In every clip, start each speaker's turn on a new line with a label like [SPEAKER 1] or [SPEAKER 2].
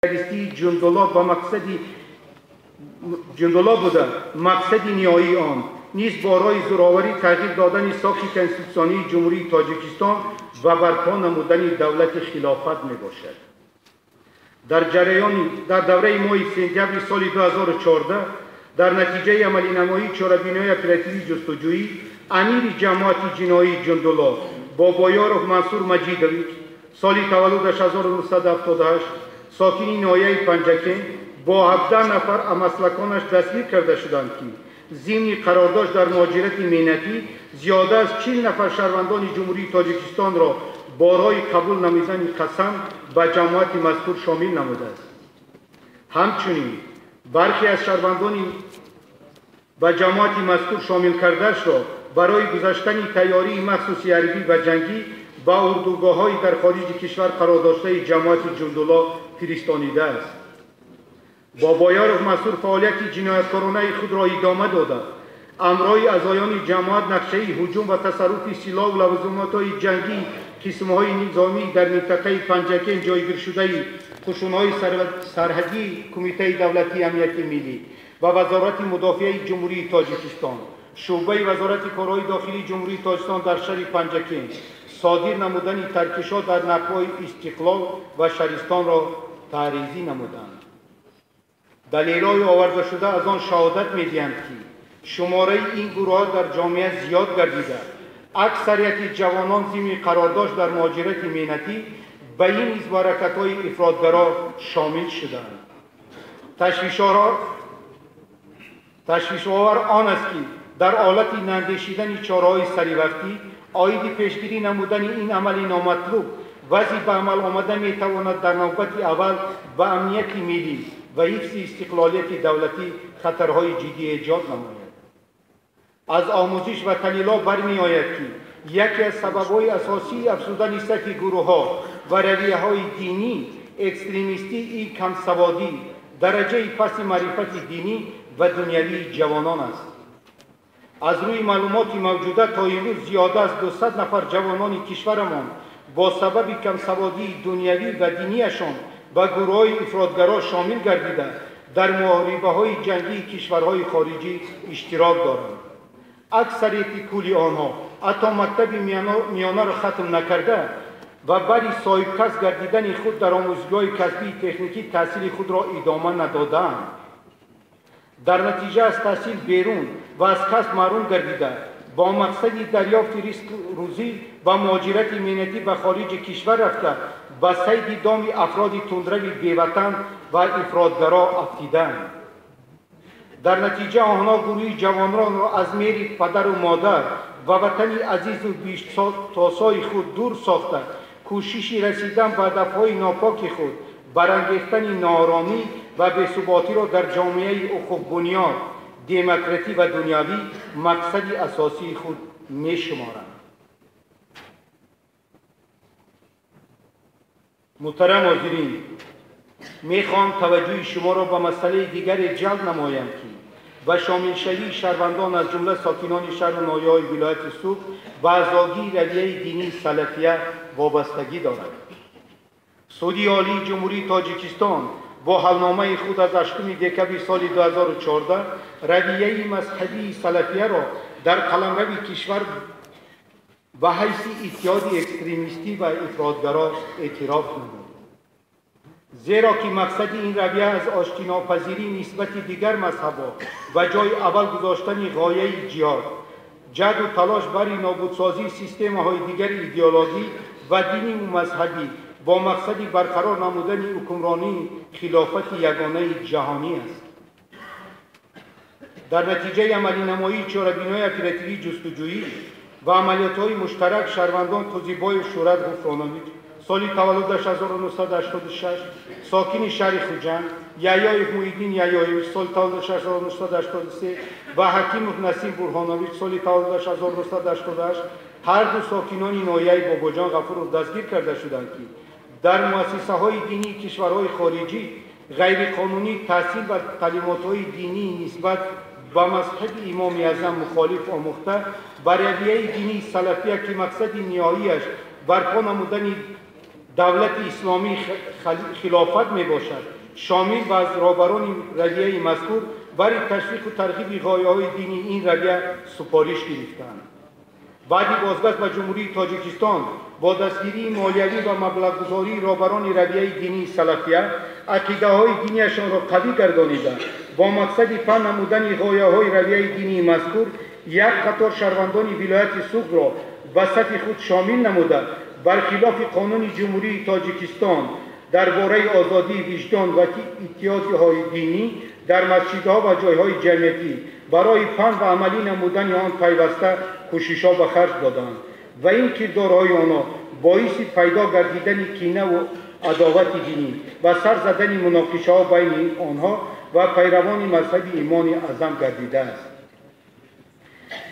[SPEAKER 1] Террористии Ҷундулло ба мақсади Ҷундулло буда, мақсади ниҳоии он низ бо роҳи зӯроварӣ тағйир додани сохти конститутсионии Ҷумҳурии Тоҷикистон ва барпо намудани давлати хилофат мебошад. Дар ҷараёни дар давраи моҳи сентябри соли 2014 дар натиҷаи амалинамоии чорабиниҳои оперативии ҷустуҷӯӣ амири ҷамоати ҷиноии Ҷундулло Бобоёров Мансур Маҷидович, соли таваллудаш 1978, сокини ноҳияи Панҷакент, бо 17 нафар ҳамаслаконаш дастгир карда шуданд, ки зимни қарордошт дар муҳоҷирати меҳнатӣ зиёда аз 40 нафар шаҳрвандони Ҷумҳурии Тоҷикистонро бо роҳи қабул намудани қасам ба ҷамоати мазкур шомил намудааст. Ҳамчунин бархе аз шаҳрвандони ба ҷамоати мазкур шомил кардаашро барои гузаштани тайёрии махсуси ҳарбӣ ва ҷангӣ ба урдугоҳҳои дар хориҷи кишвар қарор доштаи ҷамоати Ҷундулло фиристонидааст. Бобоёров Мансур фаъолияти ҷинояткоронаи худро идома дода, ҳамроҳи аъзоёни ҷамоат нақшаи ҳуҷум ва тасарруфи силоҳу лавозимотҳои ҷангии қисмҳои низомӣ дар минтақаи Панҷакент ҷойгиршудаи қушунҳои сарҳадии Кумитаи давлатии амнияти миллӣ ва Вазорати мудофиаи Ҷумҳурии Тоҷикистон, шӯъбаи Вазорати корҳои дохилии Ҷумҳурии Тоҷикистон дар шаҳри Панҷакент содир намудани таркишҳо дар нақбҳои Истиқлол ва Шаҳристонро таъризӣ намуданд. Далелҳои овардашуда аз он шаҳодат медиҳанд, ки шумораи ин гурӯҳҳо дар ҷомеа зиёд гардида, аксарияти ҷавонон зимни қарордошт дар муҳоҷирати меҳнатӣ ба ин ҳизб ҳаракатҳои ифротгаро шомил шуданд. Ташвишовар он аст, ки дар ҳолати наандешидани чораҳои саривақтӣ оиди пешгирӣ намудани ин амали номатлуб, вазъи ба амал омада метавонад дар навбати аввал ба амнияти миллӣ ва ҳифзи истиқлолияти давлатӣ хатарҳои ҷиддӣ эҷод намояд. Аз омӯзиш ва таҳлилҳо бармеояд, ки яке аз сабабҳои асосии афзудани сафи гурӯҳҳо ва равияҳои динӣ экстремистии камсаводӣ, дараҷаи пасти маърифати динӣ ва дунявии ҷавонон аст. Аз рӯи маълумоти мавҷуда то имрӯз зиёда аз 200 нафар ҷавонони кишварамон бо сабаби камсаводии дунявӣ ва динияшон ба гурӯҳҳои ифротгаро шомил гардида, дар муҳорибаҳои ҷангии кишварҳои хориҷӣ иштирок доранд. Аксарияти кулли онҳо ҳатто мактаби миёнаро хатм накарда ва бари соҳибкасб гардидани худ дар омӯзгоҳи касбии техникӣ таҳсили худро идома надодаанд. Дар натиҷа аз таҳсил берун ва аз касб маҳрум гардида, бо мақсади дарёфти ризқу рӯзӣ ба муҳоҷирати меҳнатӣ ба хориҷи кишвар рафта, ба сайди доми афроди тундрави беватан ва ифротгаро афтидаанд. Дар натиҷа онҳо гурӯҳи ҷавононро аз меҳри падару модар ва ватани азизу биҳиштосои худ дур сохта, кӯшиши расидан ба ҳадафҳои нопоки худ, барангехтани нооромӣ ва бесуботиро дар ҷомеаи ҳуқуқбунёд, демократӣ ва дунявӣ мақсади асосии худ мешуморанд. Муҳтарам ҳозирин, мехоҳам таваҷҷӯҳи шуморо ба масъалаи дигаре ҷалб намоям, ки ба шомилшавии шаҳрвандон, аз ҷумла сокинони шаҳру ноҳияҳои вилояти Суғд, ба аъзогии равияи динии салафия вобастагӣ дорад. Суди Олии Ҷумҳурии Тоҷикистон бо ҳалномаи худ аз 8 декабри соли 2014 равияи мазҳабии салафияро дар қаламрави кишвар ба ҳайси иттиҳоди экстремистӣ ва ифротгаро эътироф намуд. Зеро ки мақсади ин равия аз оштинопазирӣ нисбати дигар мазҳабҳо ва ҷои аввал гузоштани ғояи ҷиҳод, ҷаҳду талош барои нобудсозии системаҳои дигари идеологӣ ва диниву мазҳабӣ бо мақсади барқарор намудани ҳукмронии хилофати ягонаи ҷаҳонӣ аст. Дар натиҷаи амалинамоии чорабиниҳои оперативии ҷустуҷӯӣ ва амалиётҳои муштарак шаҳрвандон Қузибоев Шӯҳрат Ғуфронович, соли таваллудаш 1986, сокини шаҳри Хуҷанд, Яҳёев Муҳиддин Яҳёевич, соли таваллудаш 1983 ва Ҳакимов Насим Бурҳонович, соли таваллудаш 1988, ҳар ду сокинони ноҳияи Бобоҷон Ғафуров дастгир карда шуданд, ки дар муассисаҳои динии кишварҳои хориҷӣ ғайриқонунӣ таҳсил ва таълимотҳои динии нисбат ба мазҳаби Имоми Аъзам мухолиф омӯхта, ба равияи динии салафия, ки мақсади ниҳоияш барпо намудани давлати исломии хилофат мебошад, шомил ва аз роҳбарони равияи мазкур барои ташвиқу тарғиби ғояҳои динии ин равия супориш гирифтаанд. Баъди бозгашт ба Ҷумҳурии Тоҷикистон бо дастгирии молиявӣ ва маблағгузории роҳбарони равияи динии салафия ақидаҳои динияшонро қавӣ гардонида, бо мақсади паҳн намудани ғояҳои равияи динии мазкур як қатор шаҳрвандони вилояти Суғдро ба сафи худ шомил намуда, бархилофи қонуни Ҷумҳурии Тоҷикистон дар бораи озодии виҷдон ва иттиҳодҳои динӣ дар масҷидҳо ва ҷойҳои ҷамъиятӣ барои паҳн ва амалӣ намудани он пайваста кӯшишҳо ба харҷ доданд ва ин кирдорҳои онҳо боиси пайдо гардидани кинаву адовати динӣ ва сар задани муноқишаҳо байни онҳо ва пайравони мазҳаби Имоми Аъзам гардидааст.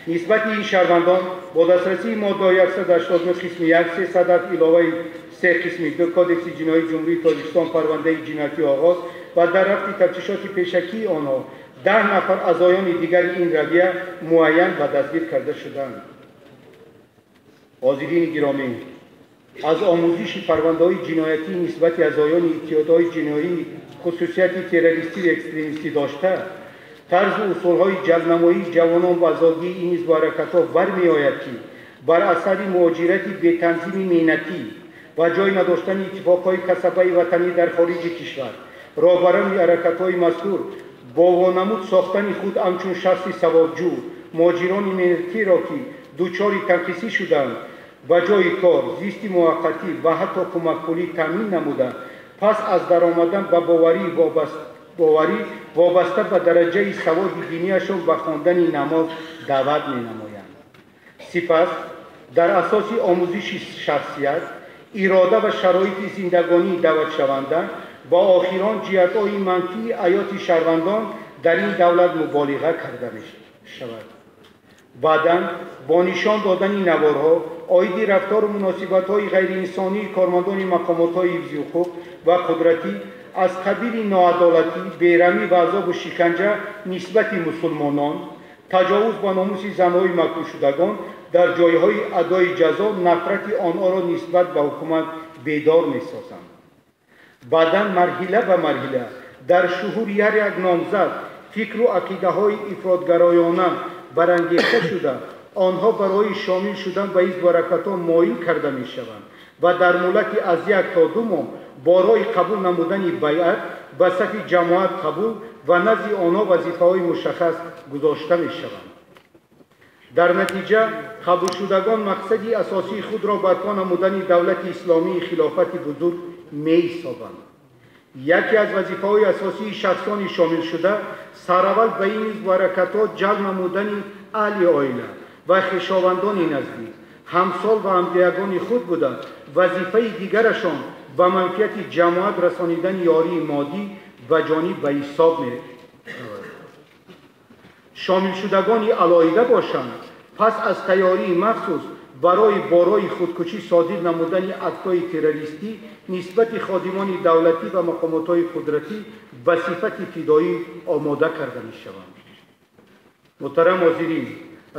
[SPEAKER 1] Нисбати ин шаҳрвандон бо дастрасии моддаҳои 189 қисми 1, 307 иловаи 3 қисми 2 Кодекси ҷиноии Ҷумҳурии Тоҷикистон парвандаи ҷиноятӣ оғоз ва дар рафти тафтишоти пешакии онҳо 10 нафар аъзоёни дигари ин равия муайян ва дастгир карда шуданд. Ҳозирини гиромӣ, аз омӯзиши парвандаҳои ҷиноятӣ нисбати аъзоёни иттиҳодҳои ҷиноӣ хусусияти террористию экстремистӣ дошта, тарзу усулҳои ҷалбнамоии ҷавонон ва озодии ин ҳизбу ҳаракатҳо бармеояд, ки бар асари муҳоҷирати бетанзими меҳнатӣ ва ҷой надоштани иттифоқҳои касабаи ватанӣ дар хориҷи кишвар, роҳбарони ҳаракатҳои мазкур бо вонамуд сохтани худ ҳамчун шахси савобҷӯ муҳоҷирони меҳнатиро, ки дучори танқисӣ шуданд, ба ҷои кор, зисти муваққатӣ ва ҳатто кӯмакпулӣ таъмин намуда, пас аз даромадан ба боварӣ вобаста ба дараҷаи саводи динияшон ба хондани намоз даъват менамоянд. Сипас дар асоси омӯзиши шахсият, ирода ва шароити зиндагонии даъватшаванда ба охирон ҷиҳатҳои манфии ҳаёти шаҳрвандон дар ин давлат муболиға карда мешавад. Баъдан бо нишон додани наворҳо оиди рафтору муносибатҳои ғайриинсонии кормандони мақомотҳои ҳифзи ҳуқуқ ва қудратӣ аз қабили ноадолатӣ, бераҳмӣ ва азобу шиканҷа нисбати мусулмонон, таҷовуз ба номуси занҳои маҳкумшудагон дар ҷойҳои адои ҷазо нафрати онҳоро нисбат ба ҳукумат бедор месозанд. Баъдан марҳила ба марҳила дар шуҳури ҳар як номзад фикру ақидаҳои ифротгароёна барангехта шуда, онҳо барои шомил шудан ба ҳизбу ҳаракатҳо моил карда мешаванд ва дар муҳлати аз 1 то 2 моҳ барои қабул намудани байъат ба сафи ҷамоат қабул ва назди онҳо вазифаҳои мушаххас гузошта мешаванд. Дар натиҷа қабулшудагон мақсади асосии худро барпо намудани давлати исломии хилофати бузург меҳисобанд. Яке аз вазифаҳои асосии шахсони шомилшуда сараввал ба ин ҳизбу ҳаракатҳо ҷалб намудани аҳли оила ва хешовандони наздик, ҳамсол ва ҳамдиягони худ буда, вазифаи дигарашон ба манфиати ҷамоат расонидани ёрии моддӣ ва ҷонӣ ба ҳисоб меравад. Шомилшудагони алоҳида бошанд, пас аз тайёрии махсус барои борои худкушӣ содир намудани актҳои террористӣ нисбати ходимони давлатӣ ва мақомотҳои қудратӣ ба сифати фидоӣ омода карда мешаванд. Муҳтарам ҳозирин,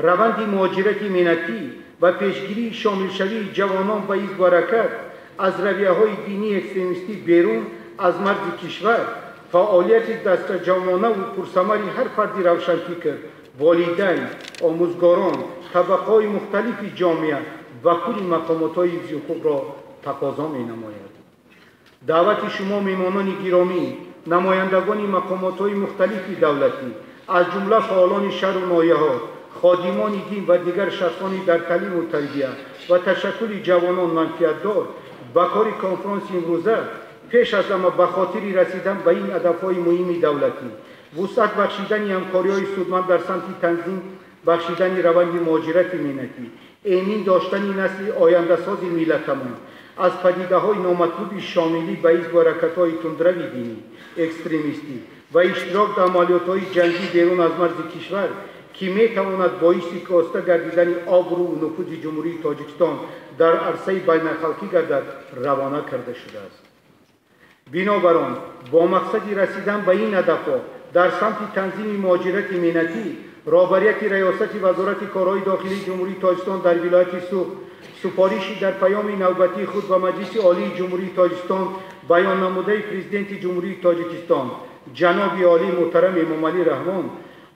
[SPEAKER 1] раванди муҳоҷирати меҳнатӣ ва пешгирии шомилшавии ҷавонон ба ҳизбу ҳаракат аз равияҳои динии экстремистӣ берун аз марзи кишвар, фаъолияти дастаҷамъонаву пурсамари ҳар фарди равшанфикр, волидайн, омӯзгорон, табақаҳои мухталифи ҷомеа ва кулли мақомотҳои ҳифзи ҳуқуқро тақозо менамояд. Даъвати шумо меҳмонони гиромӣ, намояндагони мақомотҳои мухталифи давлатӣ, аз ҷумла фаъолони шаҳру ноҳияҳо, ходимони дин ва дигар шахсони дар таълиму тарбия ва ташаккули ҷавонон манфиатдор ба кори конфронси имрӯза пеш аз ҳама ба хотири расидан ба ин ҳадафҳои муҳими давлатӣ, вусъат бахшидани ҳамкориҳои судманд дар самти танзим бахшидани раванди муҳоҷирати меҳнатӣ, эмин доштани насли ояндасози миллатамон аз падидаҳои номатлуби шомилӣ ба ҳизбу ҳаракатҳои тундрави динӣ, экстремистӣ ва иштирок дар амалиётҳои ҷангӣ берун аз марзи кишвар, ки метавонад боиси коста гардидани обрӯву нуфузи Ҷумҳурии Тоҷикистон дар арсаи байналхалқӣ гардад, равона карда шудааст. Бинобар он, бо мақсади расидан ба ин ҳадафҳо дар самти танзими муҳоҷирати меҳнатӣ, роҳбарияти Раёсати Вазорати корҳои дохилии Ҷумҳурии Тоҷикистон дар вилояти Суғд Супориши дар паёми навбатии худ ба Маҷлиси Олии Ҷумҳурии Тоҷикистон баён намудаи Президенти Ҷумҳурии Тоҷикистон ҷаноби олӣ муҳтарам Эмомалӣ Раҳмон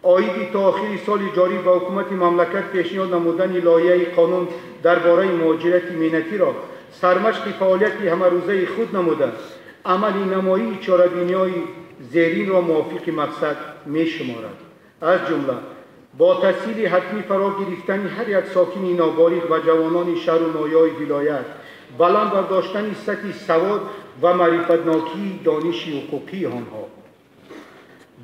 [SPEAKER 1] оиди то охири соли ҷорӣ ба ҳукумати мамлакат пешниҳод намудани лоиҳаи қонун дар бораи муҳоҷирати меҳнатиро сармашқи фаъолияти ҳамарӯзаи худ намуда, амали намоии чорабиниҳои зеринро мувофиқи мақсад мешуморад. Аз ҷумла бо таҳсили ҳатмӣ фаро гирифтани ҳар як сокини ноболиғ ва ҷавонони шаҳру ноҳияҳои вилоят, баланд бардоштани сатҳи савод ва маърифатнокии дониши ҳуқуқии онҳо,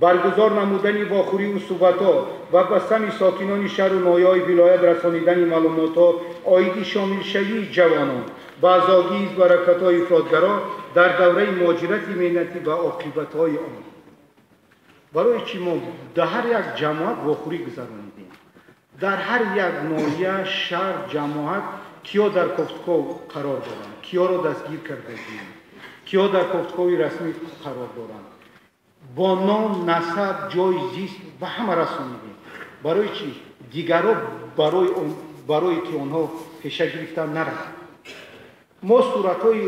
[SPEAKER 1] баргузор намудани вохӯриву суҳбатҳо ва ба сами сокинони шаҳру ноҳияҳои вилоят расонидани маълумотҳо оиди шомилшавии ҷавонон ба аъзогии ҳизбу ҳаракатҳои ифротгаро дар давраи муҳоҷирати меҳнатӣ ва оқибатҳои он. Барои чӣ мо дар ҳар як ҷамоат вохӯрӣ гузаронидем? Дар ҳар як ноҳия, шаҳр, ҷамоат киё дар кофтуков қарор доранд, киёро дастгир кардагием, киё дар кофтукови расмӣ қарор доранд, бо ном, насаб, ҷойи зист ба ҳама расонидем. Барои чӣ? Дигарро барое ки онҳо пеша гирифтан нараванд. Мо суратҳои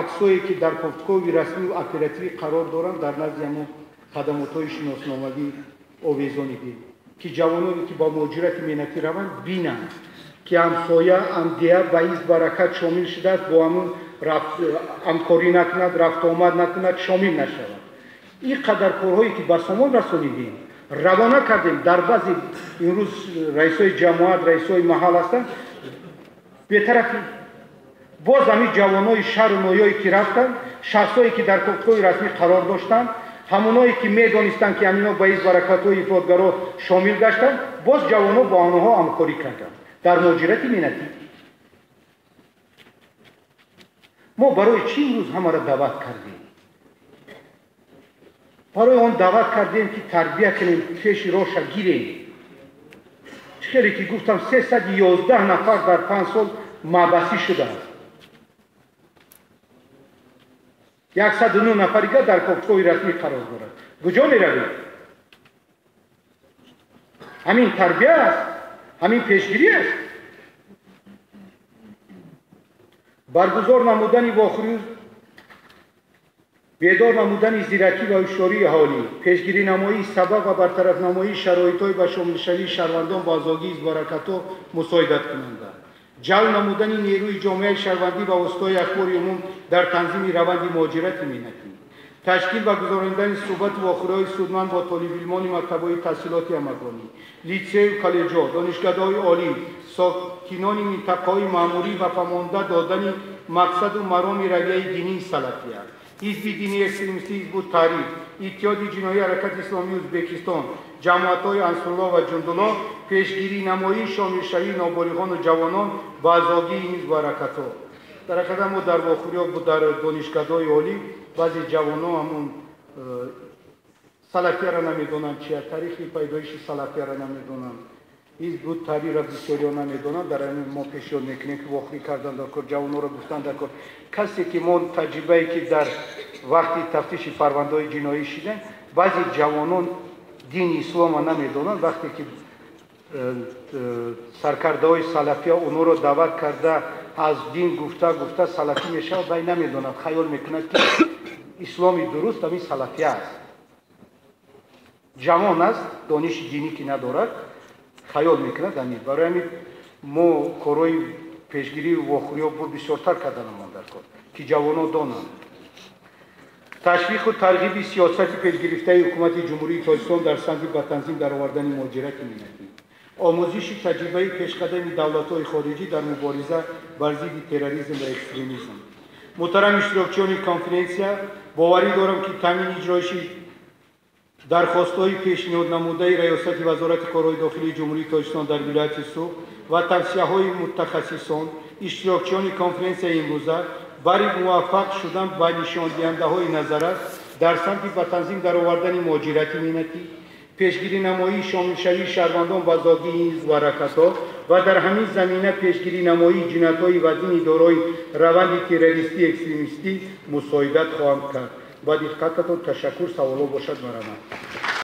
[SPEAKER 1] аксҳое ки дар кофтукови расмию оперативӣ қарор доранд, дар назди ҳамон хадамотҳои шиносномавӣ овезонидем, ки ҷавононе ки ба муҳоҷирати меҳнатӣ раванд бинанд, ки ҳамсоя, ҳамдеҳа ба ҳизб ҳаракат шомил шудааст, бо ҳамон ҳамкорӣ накунад, рафтуомад накунад, шомил нашавад. Ин қадар корҳое ки ба сомон расонидем, равона кардем. Дар баъзе имрӯз раисои ҷамоат, раисои маҳал ҳастанд, бетарафӣ. Боз ҳамин ҷавонои шаҳру ноҳияе ки рафтанд, шахсое ки дар кофтукови расмӣ қарор доштанд, ҳамоное ки медонистанд, ки ҳамино ба ҳизб ҳаракатҳои ифротгаро шомил гаштанд, боз ҷавонҳо бо онҳо ҳамкорӣ карданд дар муҳоҷирати меҳнатӣ. Мо барои чӣ имрӯз ҳамаро даъват кардем? Барои он даъват кардем, ки тарбия кунем, пеши роҳша гирем. Чӣ хеле ки гуфтам, 311 нафар дар 5 сол маҳбасӣ шудааст. 109 нафарига дар кофтукови расмӣ қарор дорад. Куҷо меравед? Ҳамин тарбия аст, ҳамин пешгирӣ аст. Баргузор намудани вохӯрӣ, бедор намудани зиракӣ ва ҳушёрии аҳолӣ, пешгирӣ намоии сабаб ва бартарафнамоии шароитҳои ба шомилшавии шаҳрвандон ба аъзогии ҳизбу ҳаракатҳо мусоидаткунанда, ҷалб намудани нерӯи ҷомеаи шаҳрвандӣ ба воситаҳои ахбори умум дар танзими раванди муҳоҷирати меҳнатӣ, ташкил ва гузаронидани суҳбату вохӯриҳои судманд бо толибилмони мактабҳои таҳсилоти ҳамагонӣ, литсею коллеҷҳо, донишгоҳҳои олӣ, сокинони минтақаҳои маъмурӣ ва фаҳмонда додани мақсаду мароми равияи динии салафия, ҳизби динии экстремистии Ҳизбу Таҳрир, Иттиҳоди ҷиноии ҳаракати исломии Ӯзбекистон, ҷамоатҳои Ансоруллоҳ ва Ҷундуллоҳ, пешгирӣ намоии шомилшавии ноболиғону ҷавонон ба аъзогии ҳизбу ҳаракатҳо. Дар ҳақиқат мо дар вохӯриҳо дар донишкадаҳои олӣ баъзе ҷавонон ҳамон салафияро намедонанд, чия таърихи пайдоиши салафияро намедонанд, Ҳизбу Таҳрирро бисёриҳо намедонанд. Дар ҳамин мо пешниҳод мекунем, ки вохӯрӣ кардан дар кор, ҷавононро гуфтан дар кор. Касе ки мо таҷрибае ки дар вақти тафтиши парвандаҳои ҷиноӣ шидем, баъзе ҷавонон дини исломро намедонанд. Вақте ки саркардаҳои салафия онҳоро даъват карда аз дин гуфта гуфта салафӣ мешавад, вай намедонад, хаёл мекунад, ки исломи дуруст ҳамин салафия аст. Ҷавон аст, дониши динӣ ки надорад, хаёл мекунад ҳамин. Барои ҳамин мо корҳои пешгирии вохӯриҳо бисёртар карданамон дар кор, ки ҷавонон донанд. Ташвиқу тарғиби сиёсати пешгирифтаи ҳукумати Ҷумҳурии Тоҷикистон дар самти ба танзим даровардани муҳоҷирати меҳнатӣ, омӯзиши таҷрибаи пешқадами давлатҳои хориҷӣ дар мубориза бар зидди терроризм ва экстремизм. Муҳтарам иштирокчиёни конференсия, боварӣ дорам, ки таъмини иҷроиши дархостҳои пешниҳоднамудаи Раёсати Вазорати корҳои дохилии Ҷумҳурии Тоҷикистон дар вилояти Суғд ва тавсияҳои мутахассисон, иштирокчиёни конференсияи имрӯза барои муваффақ шудан ба нишондиҳандаҳои назаррас дар самти ба танзим даровардани муҳоҷирати меҳнатӣ, пешгирӣ намоии шомилшавии шаҳрвандон ба аъзогии ҳизбу ҳаракатҳо ва дар ҳамин замина пешгирӣ намоии ҷиноятҳои вазини дорои раванди террористӣ экстремистӣ мусоидат хоҳанд кард. Ба диққататон ташаккур. Саволҳо бошад, марамат.